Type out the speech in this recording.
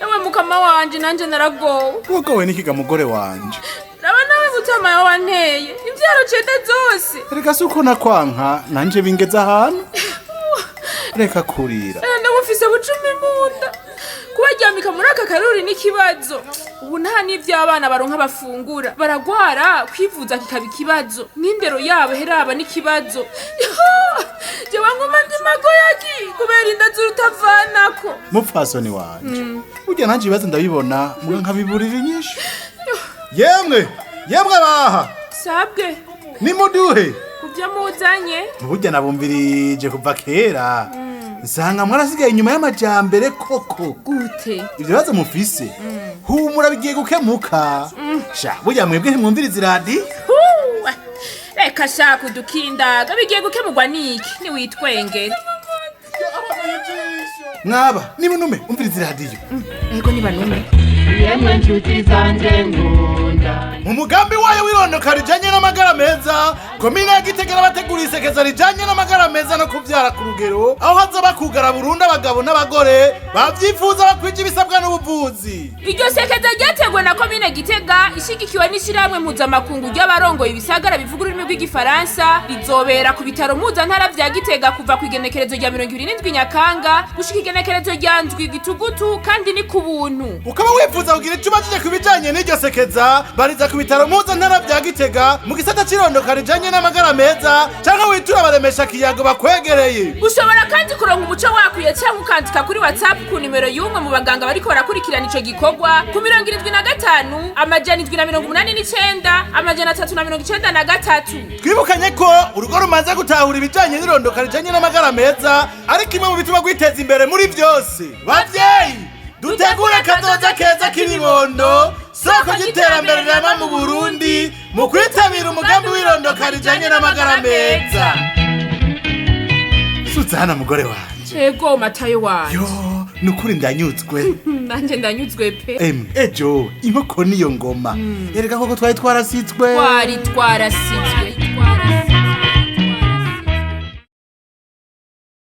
Ewe mukama wanje, nanje naragowe. Wagowe n'ikiga, mugore wanje? Raba nawe, mutama wanteye imvyaro cenda zose. Reka si uko nakwanka, nanje bingeze ahantu. Reka kurira. Ndagufise bucumi mu nda. Kubaryamika muri aka karuri n'ikibazo. Ubu nta n'ivyo abana baronka bafungura, baragwara, kwivuza kikaba ikibazo, n'indero yabo heraba n'ikibazo. Jewe nguma ndi magoyaki kubera inda z'urutavanako. Mupfasoni wanje, burya nanje ibibazo ndabibona, muga nkabiburira inyishu. Yemwe yemwe, abaha! Sabwe. Nimuduhe. Kuvyo muzanye? Burya nabumvirije kuva kera, nsanga mwarasigaye inyuma y'amajambere koko. Gute? Ivyo bibazo mufise, humura, bigiye gukemuka. Sha, burya mwebwe ntimwumviriza iradi. Huwa! Reka shaka udukindaga. Bigiye gukemurwa niki? Niwitwengere. Mwaba nimunume, umviriza iradiyo. Ego, nibanume. Yemwe nshuti zanje nkunda. Mu mugambi wayo w'irondoka rijanye n'amagara meza, komine ya Gitega irabategura isekeza rijanye n'amagara meza no kuvyara ku rugero, aho hazoba kugara burundu abagabo n'abagore bavyifuza bakwije ibisabwa n'ubuvuzi. Iryo sekeza ryateguwe na komine Gitega, ishigikiwe n'ishirahamwe mpuzamakungu ry'abarongoye ibisagara bivuga ururimi rw'igifaransa. Rizobera ku bitaro mpuzantara vya Gitega kuva ku igenekerezo rya 27 Nyakanga gushika igenekerezo rya 7 Gitugutu, kandi ni ku buntu. Ukaba wifuza kugira ico ubajije ku bijanye n'iryo sekeza, bariza ku bitaro mpuzantara vya Gitega mu gisata c'irondoka rijanye n'amagara meza, canke witura abaremesha kiyago bakwegereye. Ushobora kandi kuronka umuco wakwiye cyangwa ukandika kuri WhatsApp ku nimero y'umwe mu baganga bariko barakurikirana ico gikorwa ku 75 789 393. Twibukanye ko urugo rumaze gutahura ibijanye n'irondoka rijanye n'amagara meza ari kimwe mu bituma rwiteza imbere muri byose. Bavyeyi, dutegure kazoza keza k'ibibondo, soko ry'iterambere rirama mu Burundi, mu kwitabira umugambi w'irondoka rijanye n'amagara meza. Suzana, mugore wanje. Ego, matayo wanje. Yo, nukuri ndanyuzwe. Nanje ndanyuzwe pe. Emwe, ejo inkoko niyo ngoma. Erega koko twari twarasitswe. Twari twarasitswe.